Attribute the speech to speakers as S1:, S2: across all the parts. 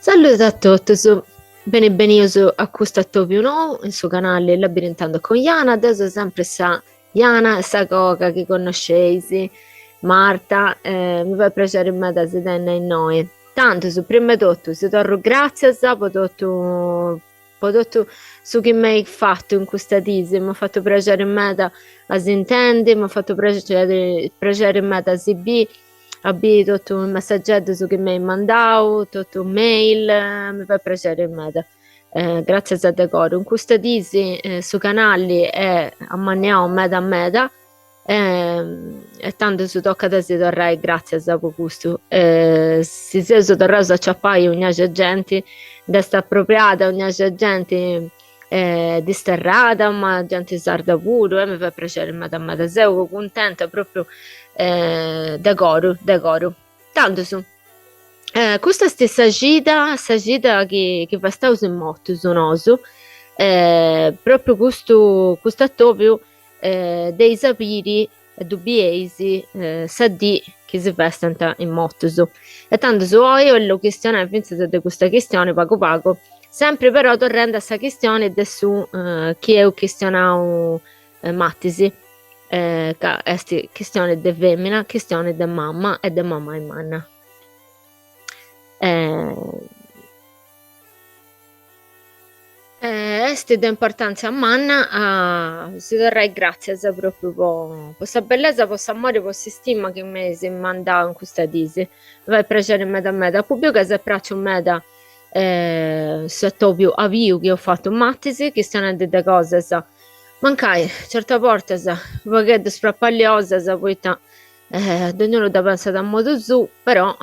S1: Saludu a totus, beni benius a custu atobiu nou in su canali Labirintando con Jana, deu seu sempri sa Jana sa coga chi connosceis, Marta, mi fait prexeri meda si tenni innoi. Tandus, prima 'e totu, si torru gràtzias po totu po totu su chi m'eis fatu in custa dis, m'at fatu prexeri meda a s'intendi, m'at fatu prexeri prexeri meda a si bì, a bì totu is messageddus chi m'eis mandau, totu is mail, mi fait prexeri meda. Gràtzias de coru. In custa dis su canali est amanniau meda meda e tandus tocat a si torrai gràtzias po custu. Si seus torraus a aciapai un'axia genti, nd'est apropriada un'axia genti disterrada ma genti sarda puru e mi fait prexeri meda meda, seu cuntenta propriu de coru de coru. Tandus custa est sa cida sa cida chi chi festaus is mortus nosu, propriu custu custu atobiu dd'eis a biri e ddu bieis sa dì chi si festant is mortus. E tandus oi 'ollu chistionai fintzas de custa chistioni pagu pagu, sempri però torrendi a sa chistioni de su chi eus chistionau matis, ca est chistioni de femina, chistioni de mama e de mamai manna. Est de importantzia manna a si torrai gratzias propriu po sa bellesa, po s'amori, po s'istima chi m'eis mandau in custa dis. Mi fait prexeri meda meda, apu biu ca s'est praxiu meda s'atobiu abiu chi eus fatu matis, chistionendi de cosas mancai certas bortas u' pagheddu sprapalliosas, poita Dognunu dda pensat a modu suu, però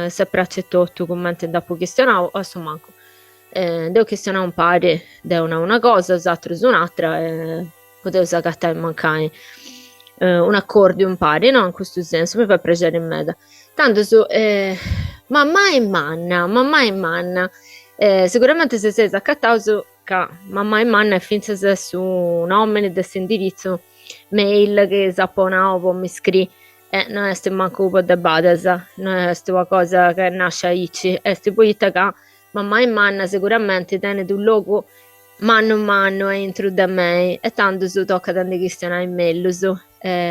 S1: s'est praxiu totu cumenti nd'apu chistionau, o a su mancu nd'eus chistionau impari, deu nau una cosa, is atrus un'atra e podeus agatai mancai un'acordiu impari, no, in custu sensu, mi fait prexeri meda. Tandus mamai manna, mamai manna, siguramenti si seis acataus ca mamai manna est fintzas su nomini de s'indiritzu mail chi s'apo nau po mi scriri e no est mancu po de badas, no est una cosa ca est nascia aici, est poita ca mamai manna seguramenti tenit unu logu mannu mannu aintru de mei e tandus tocat a ndi chistionai mellus.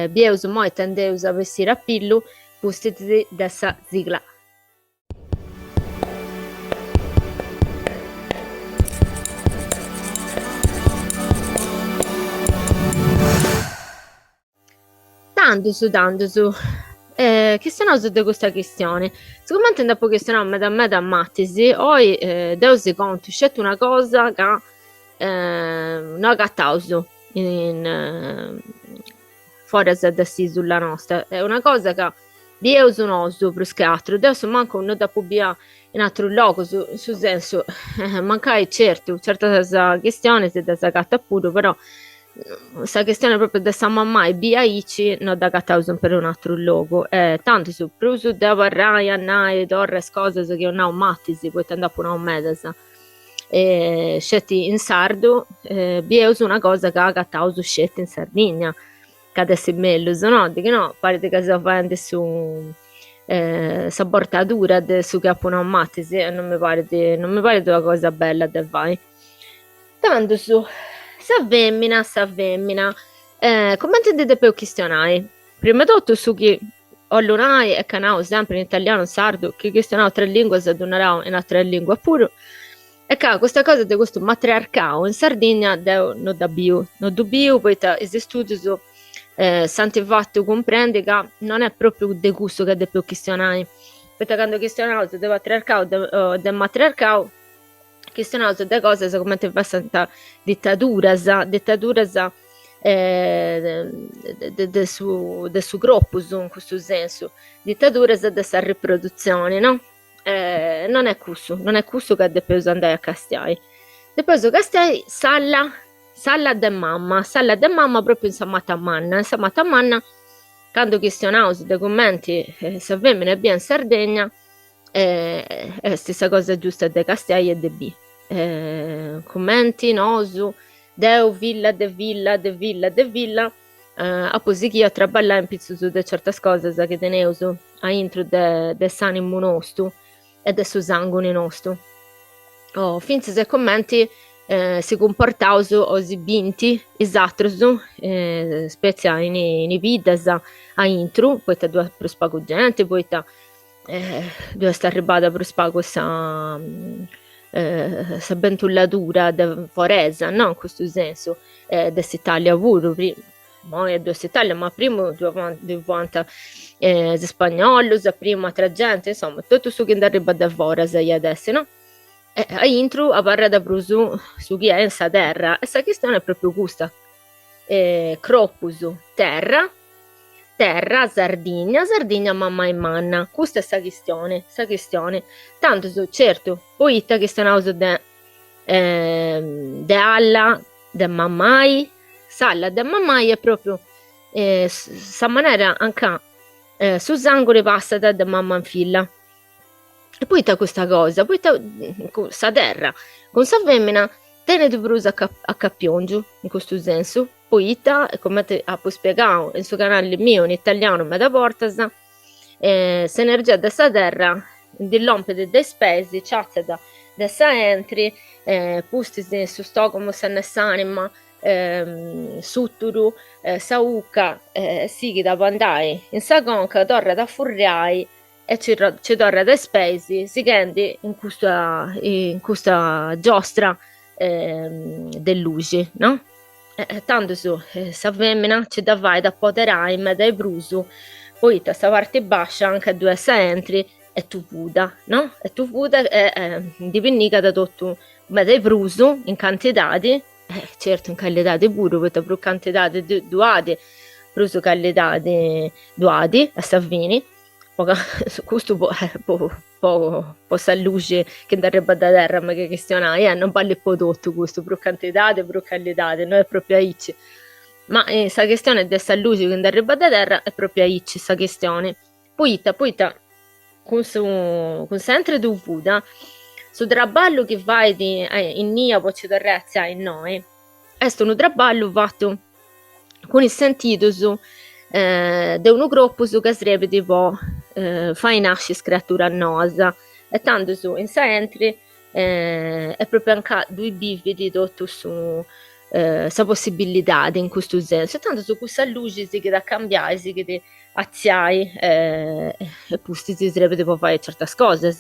S1: Bieus imoi ita nd'eus a bessiri a pillu pustis de sa sigla. Tandus, tandus, chistionaus de custa chistioni. Sigumenti nd'apu chistionau meda meda matis, oi deu si contu sceti una cosa ca no agataus in foras de s'isula nosta, est una cosa ca Bieus nosu prus che atru, deu a su mancu no dd'apu bia in atrus logus, in su sensu, mancai certu, certas chistionis ddas agatas puru, però sa chistioni propriu de sa mamai bia aici no dd'agataus in perunu atru logu e tandus prus de abarrai a nai torra is cosas chi eus nau matis, poita nd'apu nau medas, sceti in sardu, bieus una cosa ca agataus sceti in Sardigna Ca at essi mellus, no? Di chi no parit ca seu faendi su sa bortadura de su chi apu nau matis e non mi parit non mi parit una cosa bella de fai. Tandus, sa femina, sa femina, cumenti ndi depeus chistionai? Prima 'e totu su chi 'ollu nai e ca nau sempri in italianu in sardu, chi chistionau tres linguas ddu narau in atras linguas puru, Est ca custa cosa de custu matriarcau in Sardigna deu no dda biu, no ddu biu poita is studius s'ant fatu cumprendi ca non est propriu de cussu ca depeus chistionai, poita candu chistionaus de patriarcau o de matriarcau chistionaus de cosas cumenti fessant ditaduras, ditaduras de su de su cropus in custu sensu, ditaduras de sa riprodutzioni no Non est cussu, non est cussu ca depeus andai a castiai. Depeus castiai s'ala, s'ala de mamma, s'ala de mamma propriu in sa mata manna, in sa mata manna candu chistionaus de cumenti sa femina est bia in Sardegna est sa cosa giusta de castiai e de bì. Cumenti nosu, deu filla de filla de filla de filla, apu sighiu a traballai in pitzus de certas cosas chi teneus aintru de de s'animu nostu e de su sanguni nostu. O fintzas e cumenti si cumportaus o si bint is atrus, spetzia in is biddas aintru, poita ddu at prus pagu genti, poita ddu est arribada prus pagu sa sa bentulladura de foresa, no, in custu sensu, de s'Italia puru, Immoi ddu est s'Italia, ma primu ddu fuant is ispagnolus, a primu atra genti, insoma, totu su chi nd'arribat de foras iat essi, no? E aintru abarrat prus su chi est in sa terra e sa chistioni est propriu custa, cropus, terra, terra, Sardigna, Sardigna mammai manna, custa est sa chistioni, sa chistioni. Tandus, certu, poita chistionaus de de 'alla de mammai S'alla de mammai est pròpriu sa manera anca su sànguni passat de mamma in filla. E poita custa cosa? Poita sa terra cun sa femina tenit prus acapiongiu in custu sensu, poita, cumenti apu spiegau in su canali miu in italianu meda bortas, s'energia de sa terra ndi lompit de is peis, nci atziat de sa 'entri, pustis su stògomo sa s'anima, s'ùturu, sa 'uca, sighit a bandai in sa conca, torrat a furriai e nci torrat a is peis sighendi in custa in custa giostra de luxi, no? E tandus sa femina nci dda fait a poderai meda 'e prus, poita sa parti bascia anca ddu est sa 'entri est tupuda, no? Est tupuda e ndi pinnigat totu meda 'e prus in cantidadi E certu in callidadi puru, poita prus cantidadi ddu at, prus callidadi ddu at a sa fini, po ca custu po po po sa luxi chi nd'arribat de terra megu a chistionai, eh, non ballit po totu custu, prus cantidadi prus callidadi, no est propriu aici, ma sa chistioni de sa luxi chi nd'arribat de terra est propriu aici sa chistioni, poita, poita Cun su cun sa 'entri tupuda, su traballu chi fait innia po nci torrai a atziai innoi est unu traballu fatu cun is sentidus de unu cropus ca srebit po fai nasci is creaturas noas e tandus in sa 'entri est propriu ancà ddui bivit totu su sa possibilidadi in custu sensu e tandus cussa luxi sighit a cambiai sighit a atziai e pustis srebit po fai certas cosas,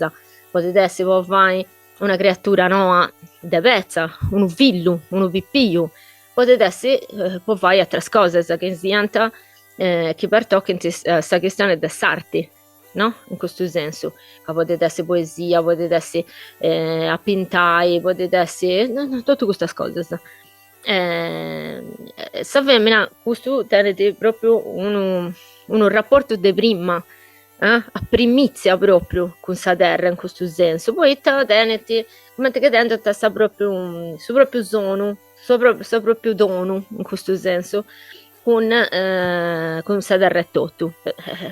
S1: podit essi po fai una creatura noa de petza, unu fillu, unu pipiu, podit essi po fai ateras cosas chi siant chi pertochint sa chistioni de s'arti, no, in custu sensu, ca podit essi poesia, podit essi a pintai, podit essi totu custas cosas. Sa femina custu tenit propriu unu unu rapportu de prima, a primitzia propriu cun sa terra in custu sensu, poita tenit cumenti chi tengiat sa propriu su propriu sonu, su su propriu tonu in custu sensu cun cun sa terra etotu,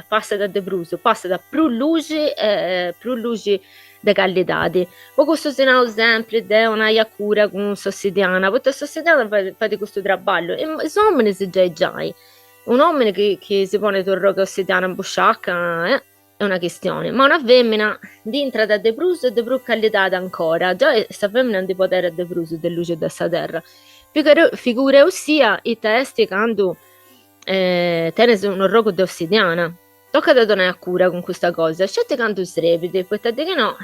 S1: passat de prus, passat prus luxi e prus luxi de callidadi. Po cussu si nau sempri de 'onai a cura cun s'ossidiana, poita s'ossidiana fait fait custu traballu, is ominis giai giai, un'omini chi chi si ponit un'arrogu 'e ossidiana in busciaca est una chistioni, ma una femina nd'intrat de prus e de prus callidadi ancora, giai sa femina ndi poderat de prus de luxi de sa terra, figureussia ita est candu tenis un'arrogu de ossidiana Tocat a donai a cura cun custa cosa, sceti candu srebit, poita deghinò,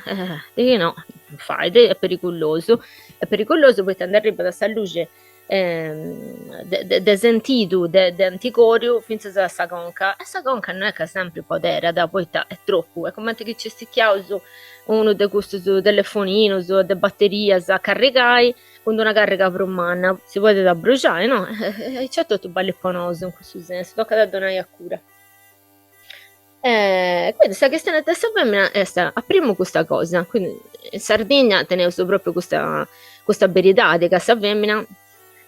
S1: deghinò non fait, est pericullosu, est pericullosu poita nd'arribat sa luxi de de sentidu de de antigoriu fintzas a sa conca, e sa conca no est ca sempri poderat, poita est tropu, est cumenti chi nci stichiaus unu de custus telefoninus o de baterias a carrigai cun d'una carriga prus manna, si podit abruxai, no, aici etotu ballit po nosu in cussu sensu, tocat a donai a cura. E quindi sa chistione de sa femina est a primu custa cosa, quindi in Sardigna teneus propriu custa custa beridadi ca sa femina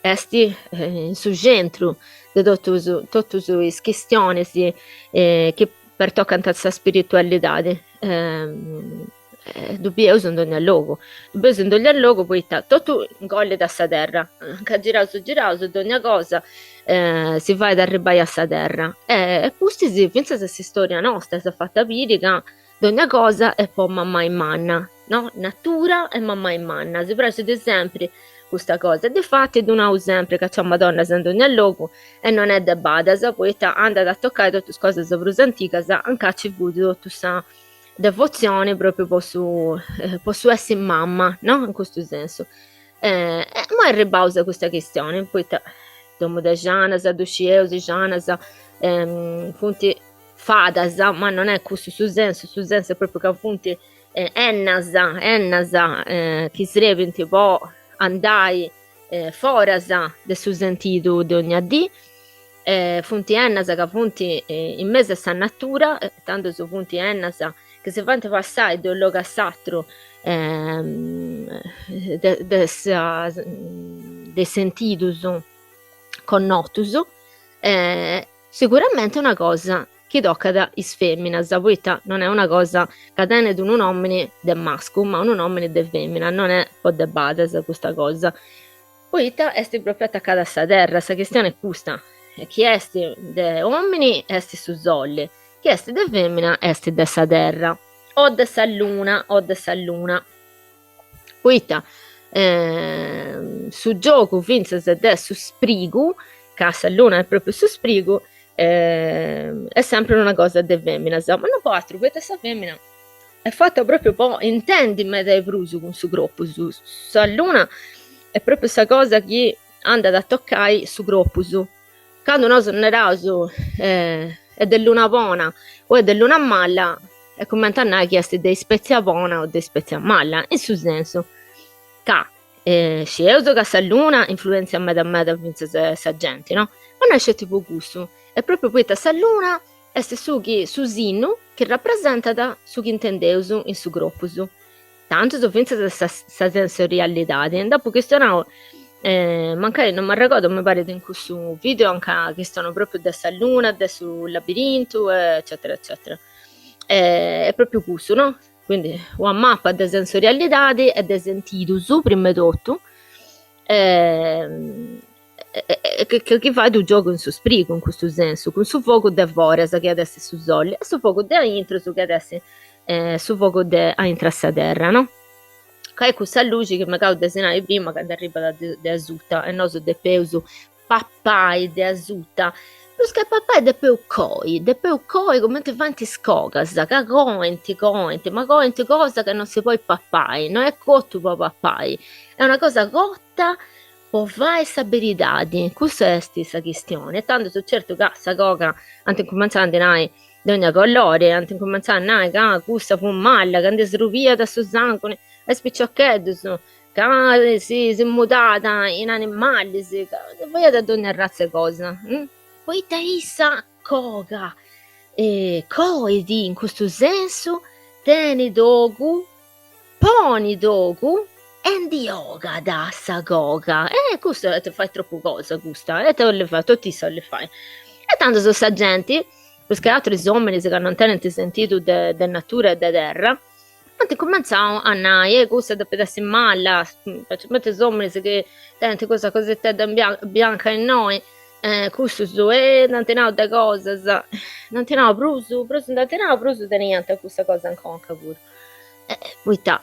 S1: est in su centru de totus totus is chistionis chi pertocant sa spiritualidadi Ddu bieus in dogna logu, ddu bieus in dogna logu poita totu ingollit a sa terra, ca giraus giraus dogna cosa si fait arribbai a sa terra e pustis fintzas s'istoria nosta s'at fata biri ca dogna cosa est po mammai manna. no, natura e mammai manna, si praxit sempri custa cosa, difati ddu nau sempri ca nc'at madonnas in dogna logu e non est de badas, poita andat a tocai totu is cosas prus antigas ancà ci fut totu sa devotzioni propriu po su po su essi mamma, no, in custu sensu. E imoi arribbaus a custa chistioni, poita domu de janas, ddu scieus, is janas funt fadas, ma non est cussu su sensu, su sensu est propriu ca funt ennas, ennas chi srebint po andai foras de su sentidu de ogna dì, funt ennas ca funt in mesu a sa natura, tandus funt ennas chi si faint passai de unu logu a s'atru de de sa de is sentidus connotus, siguramenti una cosa chi tocat is feminas, poita non est una cosa ca tenet unu nomini de mascu, ma unu nomini de femina, non est po de badas custa cosa, poita est propriu atacada a sa terra, sa chistioni est custa, chi est de omini est su soli, chi est de femina est de sa terra, o de sa luna, o de sa luna, poita su giogu finzas de su sprigu, ca sa luna est propriu su sprigu, est sempri una cosa de feminas, ma non po atru, poita sa femina est fata propriu po intendi meda 'e prus cun su cropus, sa luna est propriu sa cosa chi andat a tocai su cropus, candu nosu naraus est de luna bona o est de luna mala est cumenti a nai chi est de ispètzia bona o de ispètzia mala, in su sensu ca scieus ca sa luna influentziat meda meda fintzas sa genti no, ma no est sceti po cussu, est propriu poita sa luna est su chi su sinnu chi rapresentat su chi intendeus in su cropus, tandus fintzas sa sa sensorialidadi, nd'apu chistionau mancai non m'arregodu mi parit in cussu video anca chistionu propriu de sa luna, de su labirintu eccetera eccetera, est propriu cussu no, quindi una mapa de sensorialidadi e de sentidus prima 'e totu chi fait unu giogu in su sprigu in custu sensu, cun su fogu de foras chi at essi su soli e su fogu de aintru su chi at essi su fogu de aintru a sa terra no, ca est cussa luxi chi megau de si nai prima ca nd'arribat de asuta e nosu depeus papai de asuta, prus che papai depeus coi, depeus coi cumenti faint is cogas, ca coint coint, ma coint cosa ca non si podit papai, no est cotu po papai, est una cosa cota po fai sa beridadi, cussa est sa chistioni, e tandus certu ca sa coga ant incumentzau a ndi nai de ogna colori, ant incumentzau a nai ca cussa fut mala, ca ndi srubiat su sanguni a is piciocheddus, ca si si mudat in animalis, ca faiat dogna arratza 'e cosa, poita issa coga coit in custu sensu, tenit ogu Ponit ogu e ndi 'ogat sa coga. E custu ti fait tropu cosa custa, e ita 'ollit fai, totu issa 'ollit fai. E tandus sa genti, prus che atru is ominis ca non tenint sentidu de de natura e de terra, ant cumentzau a nai, e cussa depit essi mala, specialmenti is ominis chi tenint cussa cositedda bianca innoi, cussus e nd'ant nau de cosas, nd'ant nau prus, prus nd'ant nau prus teniant cussa cosa in conca puru. Poita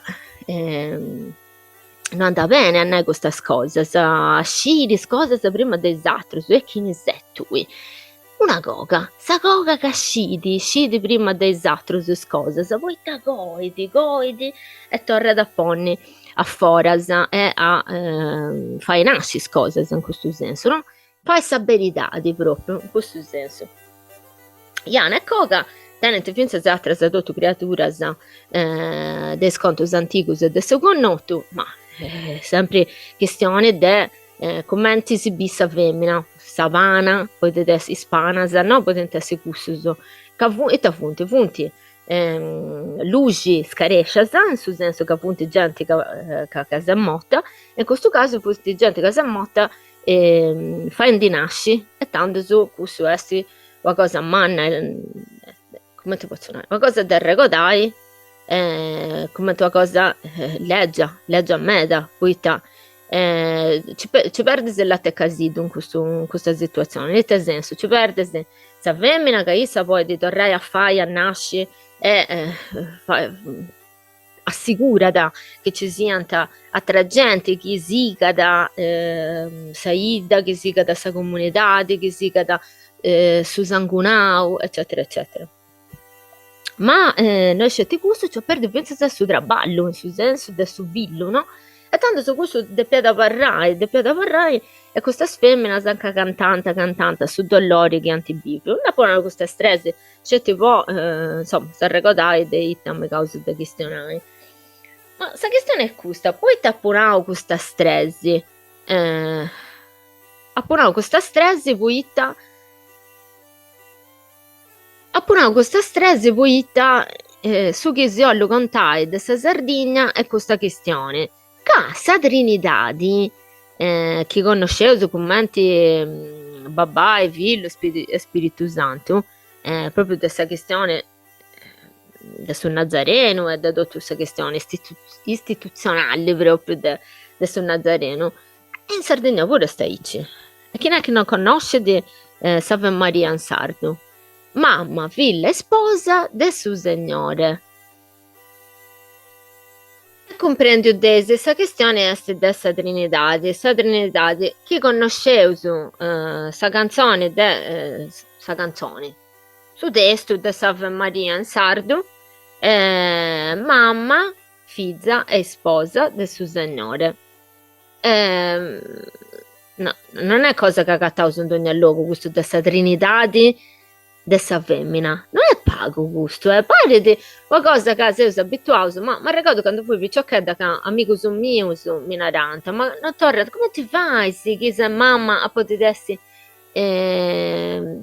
S1: no andat bene a nai custas cosas, a sciri is cosas prima de is atrus, e chini ses tui? Una coga, sa coga ca scit, scit prima de is atrus is cosas, poita coit, coit e torrat a ponni a foras e a fai nasci is cosas in custu sensu, no? Fai sa beridadi propriu in custu sensu. Jana e Coga tenent fintzas atras totu criaturas de is contus antigus e de su connotu, ma sempri chistioni de cumenti si bit sa femina, sa pana, podit essi is panas, no, podint essi cussus, ca ita funt, funt luxi scarescias, in su sensu ca funt genti ca ca s'est morta, e in custu casu funt genti ca s'est morta faendi nasci e tandus cussu est una cosa manna, cumenti potzu nai, una cosa de arregodai cumenti una cosa lègia, lègia meda, poita nci perdis lati e casiddu in custu in custa situazioni, in ite sensu, nci perdis sa femina ca issa podit torrai a fai a nasci e fai a. assigurat chi ci siant atera genti chi sigat sa 'idda, chi sigat sa comunidadi, chi sigat su sangunau, eccetera eccetera. Ma no est sceti cussu, nci at perdiu fintzas su traballu, in su sensu de su fillu, no? E tandus cussu depiat abarrai, depiat abarrai e custas feminas anca cantant cantant su dolori chi ant biviu. Nd'apu nau custas tres sceti po, insoma, s'arregodai de ita megaus de chistionai. Ma sa chistioni est custa, poita apu nau custas tres? Apu nau custas tres poita Apu nau custas tres poita su chi si 'ollu contai de sa Sardigna est custa chistioni, ca sa Trinidadi, chi connosceus cumenti Babbai, Fillu e Spiritu Santu, propriu de sa chistioni de su Nazarenu e de totu sa chistioni istitutzionali propriu de de su Nazarenu, e in Sardigna puru est aici. E chini est chi non connoscit s'Ave Maria in sardu? Mamma, filla e sposa de su Segnore. E cumprendiu dd'eis, sa chistioni est de sa Trinidadi, sa Trinidadi chi connosceus sa cantzoni de sa cantzoni, su testu de s'Ave Maria in sardu, mamma, fiza e isposa de su Segnore. No, non est cosa chi agataus in dogna logu custu de sa Trinidadi de sa femina, no est pagu custu, eh, parit una cosa ca seus abituaus, ma m'arregodu candu fui piciochedda ca amigus mius mi narant, ma no torrat, cumenti fais chi ses mama a podit essi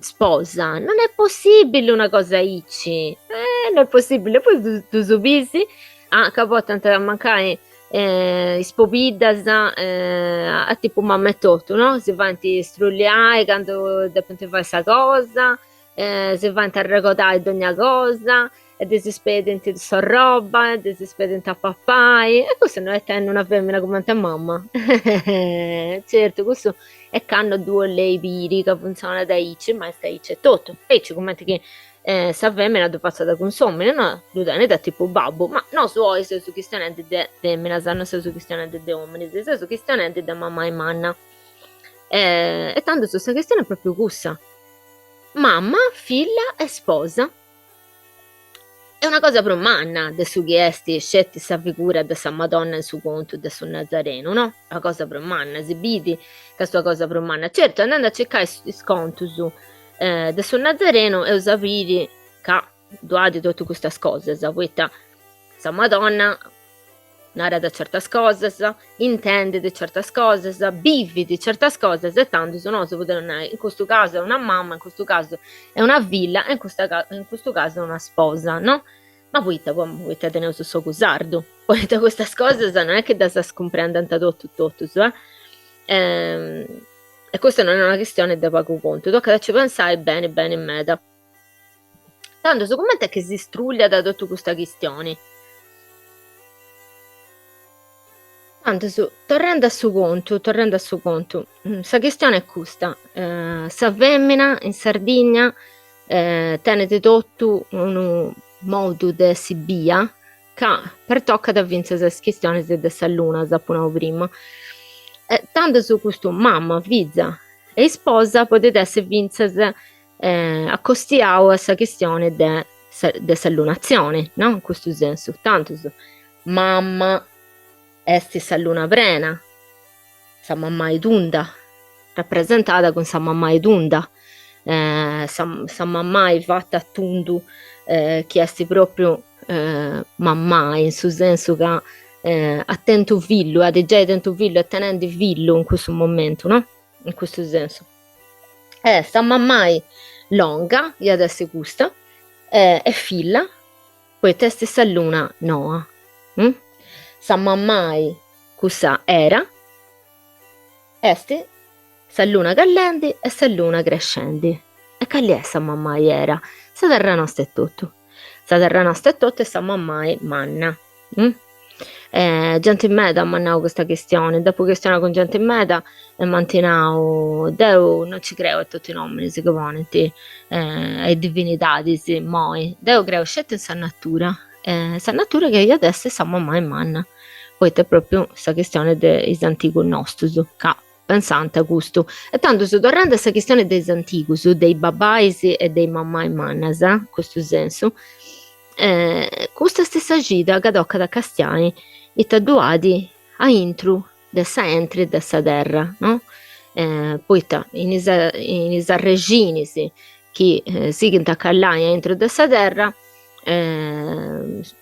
S1: sposa, non est possibili una cosa aici, eh no est possibili, e poi ddus bis ah ca portant mancai is pobiddas a tipu mama etotu, no, si faint strulliai candu depint fai sa cosa, si faint arregodai dogna cosa e ddis pedint s'orroba, e ddis pedint a papai, e cussu no est tenni una femina cumenti a mama? Certu, cussu est candu ddu 'oleis biri ca funtzionat aici, ma est aici etotu, aici cumenti chi sa femina ddu fatzat cun s'omini, no, ddu tenit a tipu babbu, ma nosu oi seus chistionendi de feminas, no seus chistionendi de ominis, seus chistionendi de mamai manna. E tandus sa chistioni est propriu cussa, mama, filla e sposa. Est una cosa prus manna de su chi est sceti sa figura de sa Madonna in su contu de su Nazarenu, no? Una cosa prus manna, si bidi ca est una cosa prus manna. Certu, andendi a circai is contus de su Nazarenu eus a biri ca ddu at totu custas cosas, poita sa Madonna narat certas cosas, intendit certas cosas, bivit certas cosas e tandus nosu podeus nai in custu casu est una mama, in custu casu est una filla e in custa in custu casu est una sposa, no? Ma poita, poita teneus s'ogu sardu, poita custas cosas non est chi ddas cumprendant totu totus, eh. E custa non est una chistioni de pagu contu, tocat a ci pensai beni beni meda. Tandus cumenti est chi si strugliat totu custa chistioni? Tandus, torrendi a su contu, torrendi a su contu, sa chistioni est custa, sa femina in Sardigna tenet totu unu modu de essi bia ca pertocat fintzas is chistionis de sa luna, s'apu nau prima. E tandus custu mama, fiza e isposa podit essi fintzas acostiau a sa chistioni de sa de sa lunatzioni, no, in custu sensu, tandus mama est sa luna prena, sa mamai tunda, rapresentada cun sa mamai tunda, sa sa mamai fata a tundu chi est propriu mamai in su sensu ca at tentu fillu, at giai tentu fillu, est tenendi fillu in cussu momentu, no, in custu sensu. E sa mamai longa iat essi custa e filla poita est sa luna noa. Sa mamai cussa Era est sa luna callendi e sa luna crescendi. E cali est sa mamai Era? Sa terra nosta etotu. Sa terra nosta etotu est sa mamai manna. Genti meda m'at nau custa chistioni, nd'apu chistionau cun genti meda e m'ant nau, deu non ci creu a totu is nominis chi ponint a is divinidadis immoi, deu creu sceti in sa natura. Sa natura chi iat essi sa mamai manna, poita est propriu sa chistioni de is antigus nostus, ca pensant custu. E tandus, torrendi a sa chistioni de is antigus, de is babais e de is mamai mannas, in custu sensu, custa est sa cida ca tocat a castiai ita ddu at aintru de sa 'entri de sa terra, no? Poita in is in is arrexinis chi sighint a calai aintru de sa terra,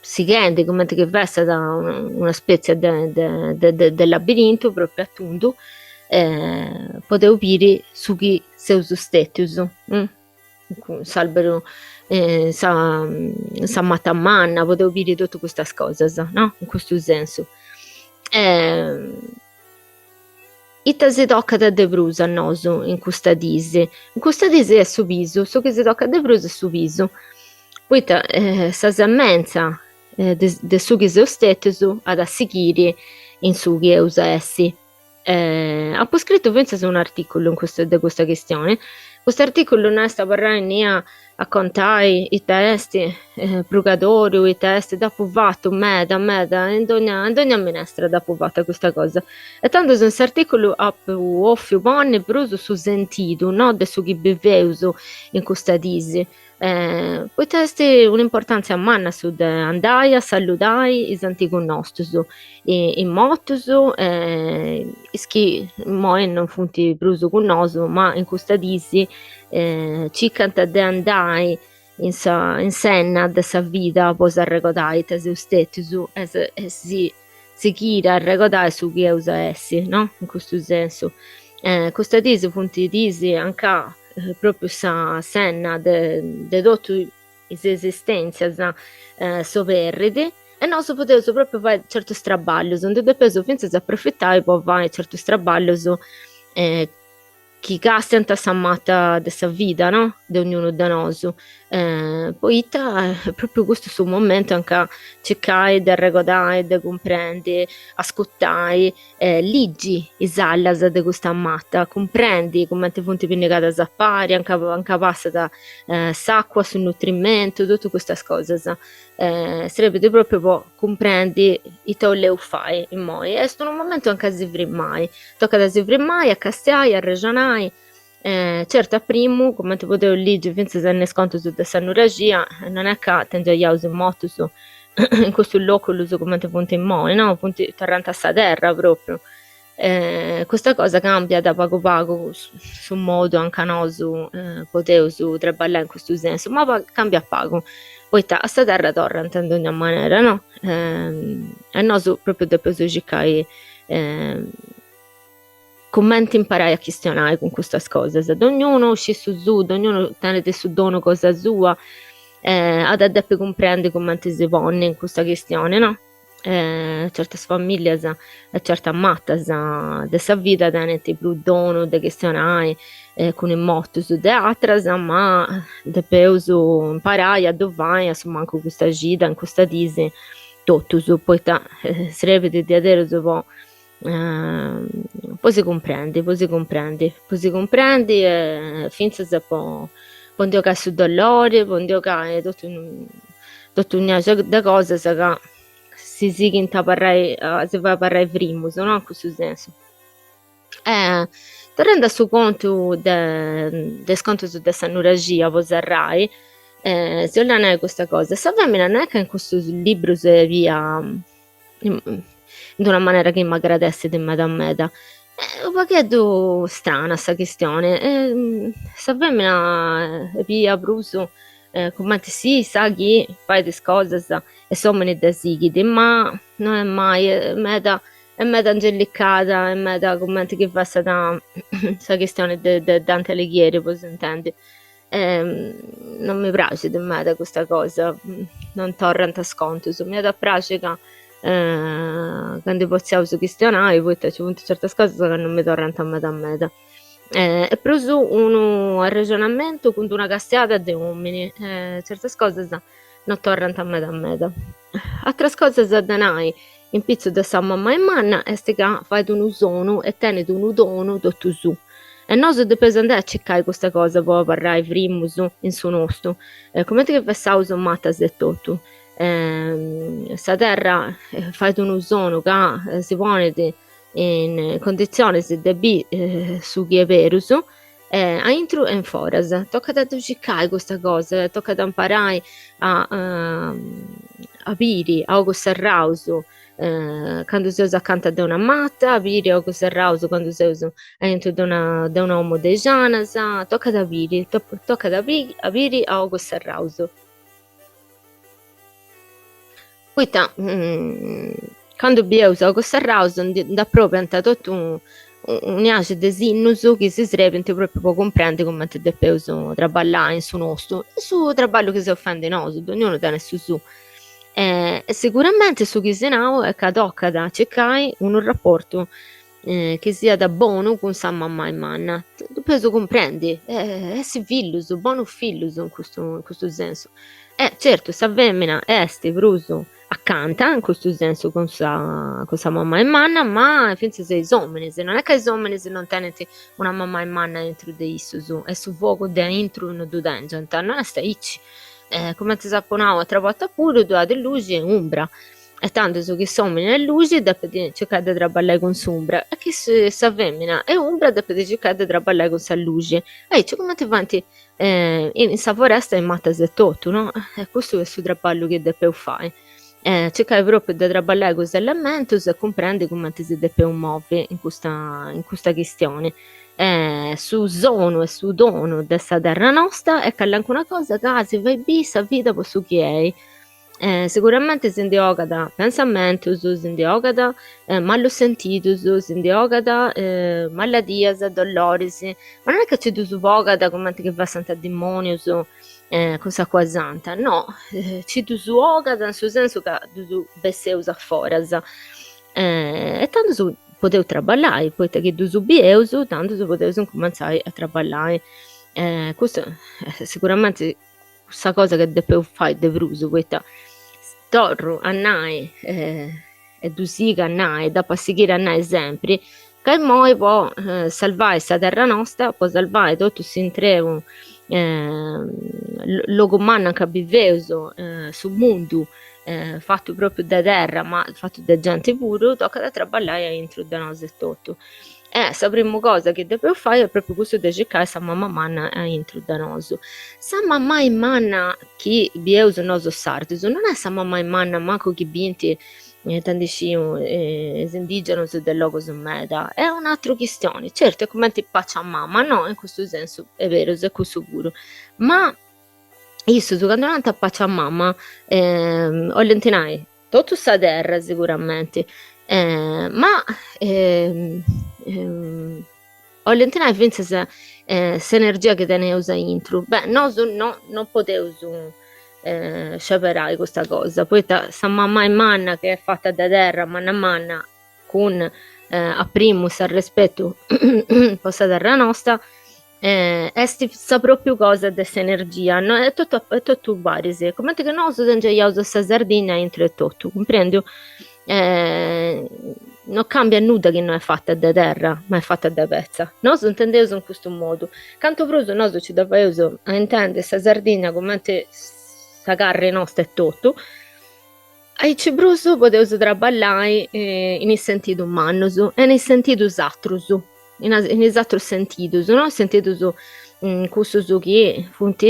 S1: sighendi cumenti chi fessat una spetzia de de de labirintu propriu a tundu, podeus biri su chi seus stetius, cun s'alberu sa sa mata manna, podeus biri totu custas cosas, no, in custu sensu. Ita si tocat de prus a nosu in custa dis? In custa dis est su pisu, su chi si tocat de prus est su pisu, poita sa sementza de su chi seus stetius at a sighiri in su chi eus a essi. Apu scritu fintzas un'articulu in custu de custa chistioni, custu articulu no est abarrau innia a contai ita est prugadoriu, ita est, dd'apu fatu meda meda, in dogna in dogna minestra dd'apu fata custa cosa. E tandus in s'articulu apu 'ofiu ponni prus su sentidu, no, de su chi biveus in custa dis Poita est un'importantzia manna su de andai a saludai is antigus nostus, is mortus, is chi immoi non funt prus cun nosu, ma in custa dis circant de andai in sa in s'enna de sa vida po s'arregodai ita seus stetius e si sighiri a arregodai su chi eus a essi, no, in custu sensu. Custas dis funt dis ancà propriu sa s'enna de de totu is esistentzias s'oberrit e nosu podeus propriu fai certus traballus, ndi depeus fintzas aprofitai po fai certus traballus chi castiant sa mata de sa vida, no, de ognunu de nosu, poita est propriu custu su momentu ancà circai de arregodai, de cumprendi, ascurtai ligi is allas de custa mata, cumprendi cumenti funt pinnigadas a pari, ancà ancà passat s'acua, su nutrimentu, totu custas cosas. Srebit propriu po cumprendi ita 'oleus fai immoi, est unu momentu ancà si frimai, tocat a si frimai, a castiai, a arrexonai, certu a primu, cumenti podeus ligi fintzas in is contus de sa nuraxia, non est ca tengiaiaus is mortus in custus loculus cumenti funt immoi, no, funt torrant a sa terra propriu. Custa cosa cambiat pagu pagu su modu anca nosu podeus traballai in custu sensu, ma cambiat pagu, poita a sa terra torrant in dogna manera, no, e nosu propriu depeus circai Cumenti imparai a chistionai cun custas cosas? Dognunu scit su suu, dognunu tenit su donu cosa sua, at a depi cumprendi cumenti si ponni in custa chistioni, no? Certas familias e certas matas de sa vida tenint prus donu de chistionai cun is mortus de ateras, ma depeus imparai a ddu fai a su mancu custa cida, in custa dis, totus, poita srebit diaderus po Po si cumprendi, po si cumprendi, po si cumprendi e fintzas po po ndi 'ogai su dolori, po ndi 'ogai totu totu una de cosas ca si sighint a abarrai a si fai abarrai frimus, no, in cussu sensu. E torrendi a su contu de de is contus de sa nuraxia po serrai, si 'ollu nai custa cosa, sa femina no est ca in custus librus fiat in d'una manera chi m'agradessit meda meda. Est unu pagheddu strana sa chistione, sa femina fiat prus cumenti si sa chi fait is cosas e s'omini dda sighit, ma no est mai, est meda est meda angelicada, est meda cumenti chi fessat sa chistione de Dante Alighieri po s'intendi Non mi praxit meda custa cosa, non torrant is contus, m'iat a praxi ca ca ndi potziaus chistionai poita nci funt certas cosas ca non mi torrant meda meda. Est prus unu arrexonamentu cun d'una castiada de omini, certas cosas non torrant meda meda. Ateras cosas de nai in pitzus de sa mamai manna est ca fait unu sonu e tenit unu donu totu suu e nosu depeus andai a circai custa cosa po abarrai frimus in su nostu, cumenti chi fessaus matas e totu. Sa terra fait unu sonu ca si ponit in conditzionis de biri su chi est berus, aintru e in foras. Tocat a ddu circai custa cosa, tocat a imparai a a biri a ogus serraus candu seus acanta de una mata, a biri a ogus serraus candu seus aintru de una de una 'omu de janas, tocat a biri, tocat a biri a ogus serraus. Poita candu bieus a ogus serraus nd'aprobiant totu un'iaxi de sinnus chi si srebint propriu po cumprendi cumenti depeus traballai in su nostu, in su traballu chi seus fendi nosu, dognunu tenit su suu. E siguramenti su chi si nau est ca tocat a circai unu raportu chi siat bonu cun sa mammai manna, depeus cumprendi, essi fillus, bonus fillus in custu in custu sensu. E certu sa femina est prus acanta in custu sensu cun sa cun sa mammai manna, ma fintzas is ominis, non est ca is ominis non tenint una mammai manna aintru de issus e su fogu de aintru no ddu tengiant, no est aici, cumenti s'apu nau atera borta puru ddu at luxi e umbra E tandus chi s'omini est luxi depit circai de traballai cun s'umbra e chi sa femina est umbra depit circai de traballai cun sa luxi, aici cumenti faint in sa foresta is matas etotu, no? E custu est su traballu chi depeus fai, circai propriu de traballai cun is elementus e cumprendi cumenti si depeus movi in custa in custa chistioni. Su sonu e su donu de sa terra nosta est calincuna cosa ca si fait biri sa vida po su chi est Seguramente si ndi 'ogat pensamentus, si ndi 'ogat malus sentidus, si ndi 'ogat maladias, dolloris, ma non est ca ci ddus bogat cumenti chi fessant dimonius cun s'acua santa, no, ci ddus 'ogat in su sensu ca ddus besseus a foras e tandus podeus traballai, poita chi ddus bieus tandus podeus incumentzai a traballai, custu est siguramenti sa cosa chi depeus fai de prus, poita torru a nai e ddu sigu a nai e dd'apu a sighiri a nai sempri, ca immoi po salvai sa terra nosta, po salvai totu s'intreu logu mannu anca biveus, su mundu fatu propriu de terra ma fatu de genti puru, tocat a traballai aintru de nosu etotu E sa primu cosa chi depeus fai est propriu cussu de circai sa mama manna aintru de nosu. Sa mamai manna chi bieus nosu sardus non est sa mamai manna mancu chi bint, ita ndi sciu, is indigenus de logus meda, est un'atera chistioni, certu est cumenti Pachamama, no, in custu sensu est berus, est cussu puru, ma issus candu nant Pachamama 'olint nai Totu sa terra siguramenti, ma 'olint nai fintzas s'energia chi teneus aintru. Beh, nosu no non podeus sceberai custa cosa, poita sa mamai manna chi est fata de terra manna manna cun a primu s'arrespetu po sa terra nosta Est sa pròpiu cosa de s'energia, no est totu est totu paris, comente chi nosu tengiaiaus sa Sardigna aintru 'e totu, cumprendiu? No cambiat nudda chi no est fata de terra, ma est fata de petza. Nosu intendeus in custu modu, cantu prus nosu ci dda faeus a intendi sa Sardigna comente sa carri nosta etotu, aici prus podeus traballai in is sentidus mannus e in is sentidus atrus in is atrus sentidus, no sentidus cussus chi funt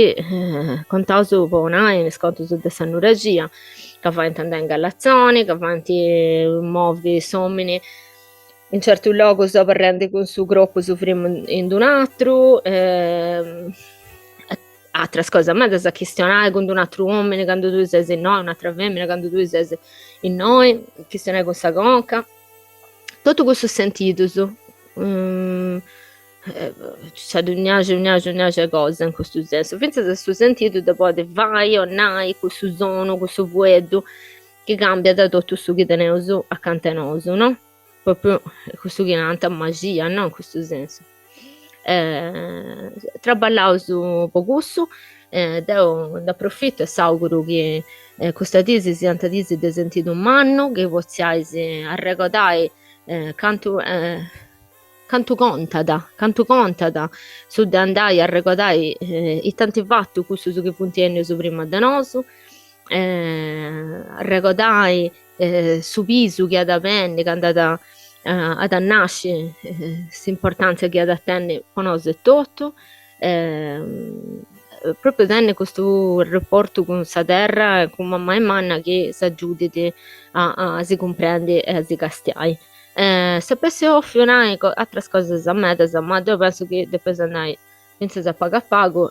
S1: contaus po nai in is contus de sa nuraxia, ca faint andai in Gallatzoni, ca faint movi s'omini in certus logus abarrendi cun su cropus frimu in d'un'atru Atras cosas medas a chistionai cun d'un'atru omini candu tui ses innoi, un'atra femina candu tui ses innoi, chistionai cun sa conca, totu cussus sentidus, nc'at un'iaxi un'iaxi un'iaxi 'e cosa in custu sensu, fintzas su sentidu de podi fai o nai cussu sonu, cussu fueddu chi cambiat totu su chi teneus acanta 'e nosu, no? Propriu cussu chi nant maxia, no? In custu sensu. Traballaus po cussu, deu nd'aprofitu e s'auguru chi custas diis siant diis de sentidu mannu, chi potziais arregodai cantu cantu contat, cantu contat su de andai a arregodai ita ant fatu cussus chi funt 'ennius prima de nosu. Arregodai su pisu chi at a benni candu at at a nasci, s'importantzia chi at a tenni po nosu etotu, propriu tenni custu rapportu cun sa terra e cun mammai manna chi s'agiudit a si cumprendi e a si castiai. S'ap'essi 'ofiu nai ateras cosas medas, ma deu pensu chi depeus andai fintzas a pagu a pagu,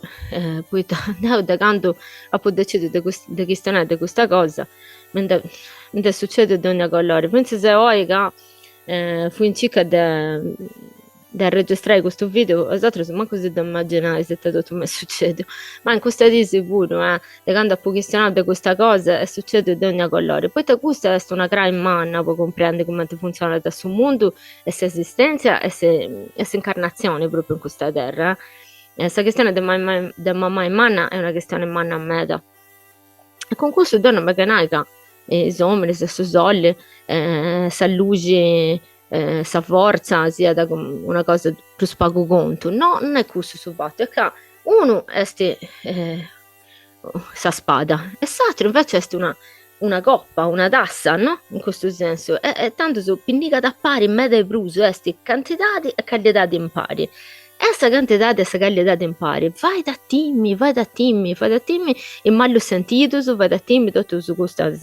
S1: poita deu de candu apu decidiu de de chistionai de custa cosa mi nd'est mi nd'est sucediu dogna colori, fintzas e oi ca fui in circa de de arregistrai custu video, 'osatrus mancu si ddu immaginais ita totu m'est sucediu, ma in custa diis puru de candu apu chistionau de custa cosa est sucediu dogna colori, poita custa est una crai manna po cumprendi cumenti funtzionat su mundu e s'esistèntzia e e s'incarnatzioni pròpriu in custa terra. Sa chistioni de de mamai manna est una chistioni manna meda. E cun custu deu no megu a nai ca is ominis e su soli, sa luxi, sa fortza siat una cosa prus pagu contu, no, non est cussu su fatu, est ca unu est sa spada e s'aturu invece est una una coppa, una tassa, no, in custu sensu, e e tandus pinnigat a pari meda 'e prus, est cantidadi e callidadi impari, e sa cantidadi e sa callidadi impari fait a timi, fait a timi, fait a timi is malus sentidus, fait a timi totus custas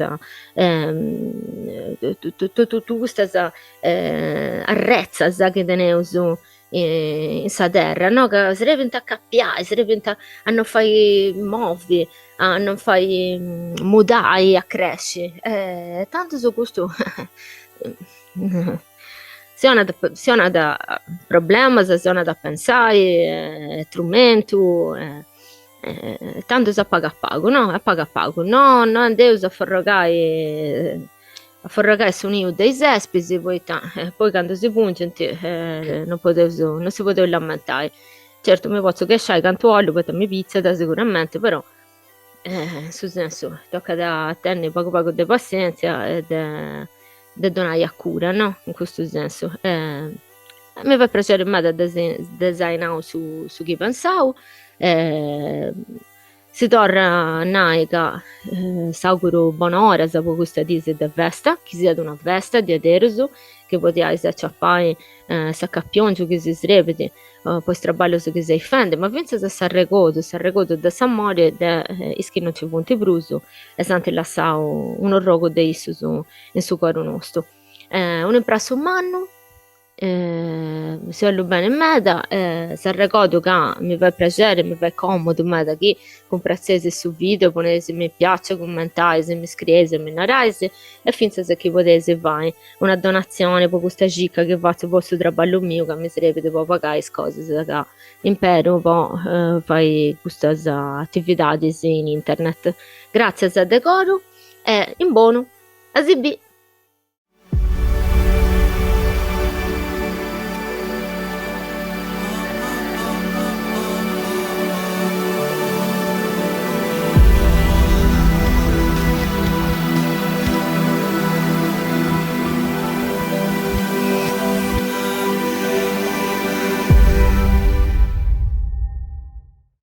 S1: totus custas arretzas chi teneus in sa terra, no, ca srebint a acapiai, srebint a non fai movi, a non fai mudai, a cresci, e tandus custu si 'onat si 'onat problemas, si 'onat a pensai, e trumentu e tandus a pagu a pagu, no, a pagu a pagu, no no andeus a forrogai a forrogai su niu de is espis, poita poi candu si pungint non podeus, non si podeus lamentai. Certu mi potzu chesciai cantu 'ollu poita mi pitzat siguramenti, però in su sensu tocat a tenni pagu pagu de passientzia e de de donai a cura, no, in custu sensu. Mi fait prexeri meda de de s'ai nau su su chi pensau Si torru a nai ca s'auguru bonoras po custa diis de festa, chi siat una festa diaderus, chi podiais aciapai s'acapiongiu chi si srebit po is traballus chi seis fendi, ma fintzas s'arregodu, s'arregodu de s'amori de is chi non nci funt prus e s'ant lassau un'orrogu de issus in su coru nostu. Un'imprassu mannu Si 'ollu beni meda e s'arregodu ca mi fait prexeri, mi fait comodu meda chi cumpratzeis su video, poneis mi piace, cummentais, mi scrieis e mi narais e fintzas chi podeis fai una donatzioni po custa circa chi fatzu po su traballu miu ca mi srebit po pagai is cosas ca imperu po fai custas atividadis in internet. Gratzias de coru e in bonu. A si bi'!